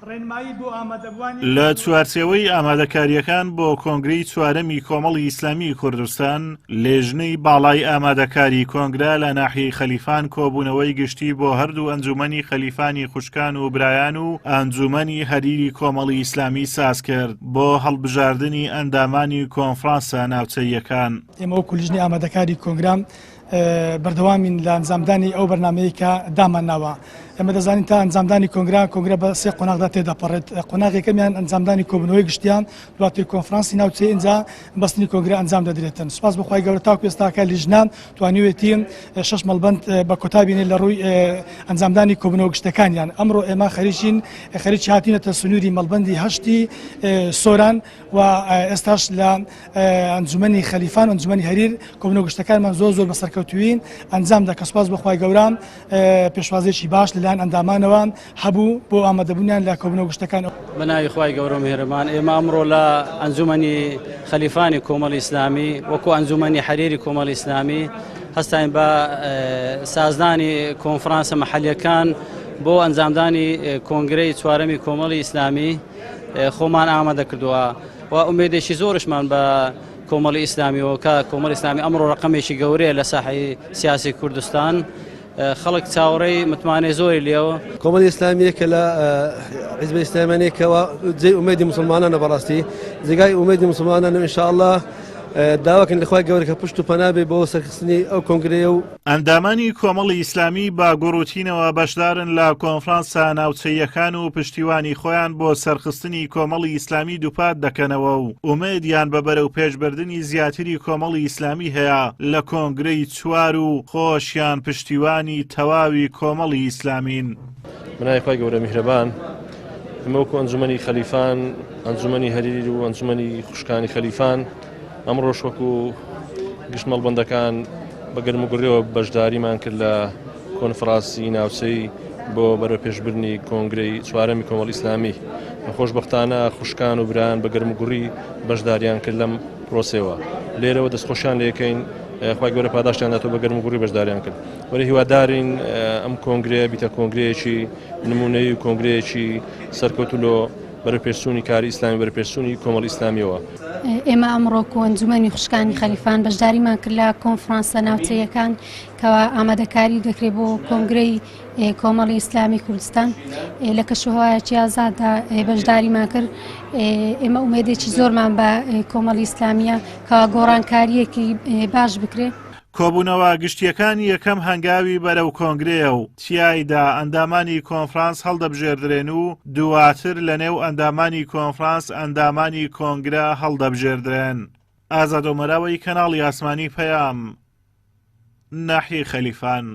لە چوارچێوەی ئامادەکارییەکان بۆ کۆنگرەی چوارەمی کۆمەڵی ئیسلامیی کوردستان، لێژنەی باڵای ئامادەکاری کۆنگرە لە ناحیەی خەلیفان کۆبوونەوەی گشتی بۆ هەردوو ئەنجوومەنی خەلیفانی خوشکان و برایان و ئەنجوومەنی هەریری کۆمەڵی ئیسلامی سازکرد بۆ هەڵبژاردنی ئەندامانی کۆنفرانسە ناوچەییەکان. ئێمە وەکو لیژنەی ئامادەکاری کۆنگرە بەردەوامین لە ئەنجامدانی ئەو بەرنامەیەی کە دامانناوە. ئێمە دەزانین تا ئەنجامدانی کۆنگرە، کۆنگرە بە سێ قۆناغدا تێدەپەڕێت، قۆناغی یەکەمیان ئەنجامدانی کۆبوونەوەی گشتییە، دواتر کۆنفرانسی ناوچەیی ئینجا بەستنی کۆنگرە ئەنجام دەدرێتن. سوپاس بۆ خوای گەورە تاکو ئێستاکە لیژنە توانیوێتی شەش مەڵبەند بە کۆتا بینێت لە ڕووی ئەنجامدانی کۆبوونەوە گشتەکانیان. ئەمڕۆ ئێمە خەریکین خەریکی هاتینەتە سنووری مەڵبەندی هەشتی سۆران و ئێستاش لە ئەنجومەنی خەلیفان و ئەنجومەنی هەریر کۆبوونەوە گشتەکانمان زۆر زۆر بە سەرکەوتوویی ئەنجامدا کە سوپاس بۆ خوای گەورە پێشوازیەکی باش لەلایەن ئەندامانەوە هەبوو بۆ ئامادەبوونیان لە کۆبوونەوە گشتەکان. بە ناوی خوای گەورە و میهرەبان، ئێمە ئەمڕۆ لە ئەنجومەنی خەلیفانی کۆمەڵی ئیسلامی وەکو ئەنجومەنی حەریری کۆمەڵی ئیسلامی هەستاین بە سازدانی کۆنفرانسە مەحەلیەکان بۆ ئەنجامدانی کۆنگرەی چوارەمی کۆمەڵی ئیسلامی خۆمان ئامادە کردووە و ئومێدێکی زۆرشمان بە کۆمەڵی ئیسلامیەوە کە کۆمەڵی ئیسلامی ئەمڕۆ ڕقەمێکی گەورەیە لە ساحەی سیاسی کوردستان خەڵک چاوەڕێی متمانەی زۆری لێوە. کۆمەڵی ئیسلامی یەکە لە حیزبە ئیسلامیانەی کەوا جێی ئومێدی موسڵمانانە بەڕاستی جێگای ئومێدی موسڵمانانە و ئینشاءاللە داواکەین لە خوای گەورە کە پشت و پەنا بێ بۆ سەرخستنی ئەو کۆنگرەیە و ئەندامانی کۆمەڵی ئیسلامی بە گوڕوتینەوە بەشدارن لە کۆنفرانسە ناوچەییەکان و پشتیوانی خۆیان بۆ سەرخستنی کۆمەڵی ئیسلامی دووپات دەکەنەوە و ئومێدیان بە بەرەوپێشبردنی زیاتری کۆمەڵی ئیسلامی هەیە لە کۆنگرەی چوار و خۆشیان پشتیوانی تەواوی کۆمەڵی ئیسلامین. بەناوی خوای گەورە میهرەبان، ئێمە وەکو ئەنجومەنی خەلیفان، ئەنجومەنی هەریر و ئەنجومەنی خوشکانی خەلیفان، ئەمڕۆش وەکو گشت مەڵبەندەکان بە گەرموگوڕیەوە بەشداریمان کرد لە کۆنفراسی ناوچەی بۆ بەرەوپێشبردنی کۆنگرەی چوارەمی کۆمەڵی ئیسلامی. خۆشبەختانە خوشکان و برایان بە گەرموگوڕی بەشداریان کرد لەم پرۆسەیەوە. لێرەوە دەستخۆشیان لێکەین، خوای گەورە پاداشتیان داتەوە بە گەرموگوڕی بەشداریان کرد. وەلێ هیوادارین ئەم کۆنگرەیە بیتە کۆنگرەیەکی نموونەیی و کۆنگرەیەکی سەرکەوتوو لۆ بەرەوپێشچوونی کاری ئیسلامی، بەرەوپێشچوونی کۆمەڵی ئیسلامیەوە. ئێمە ئەمڕۆ کۆ ئەنجومەنی خوشکانی خەلیفان بەشداریمان کرد لە کۆنفرانسە ناوچەیەکان کەوا ئامادەکاری دەکرێت بۆ کۆنگرەی کۆمەڵی ئیسلامی کوردستان لە کەشوهەوایەکی ئازاددا بەشداریمان کرد ئێمە ئومێدێکی زۆرمان بە کۆمەڵی ئیسلامیە کەوا گۆڕانکاریەکی باش بکرێت. کۆبوونەوە گشتییەکان یەکەم هەنگاوی بەرەو کۆنگرەیە و تیایدا ئەندامانی کۆنفرانس هەڵدەبژێردرێن و دواتر لەنێو ئەندامانی کۆنفرانس ئەندامانی کۆنگرە هەڵدەبژێردرێن. ئازاد ئۆمەراوەی کەناڵی ئاسمانی پەیام، ناحیەی خەلیفان.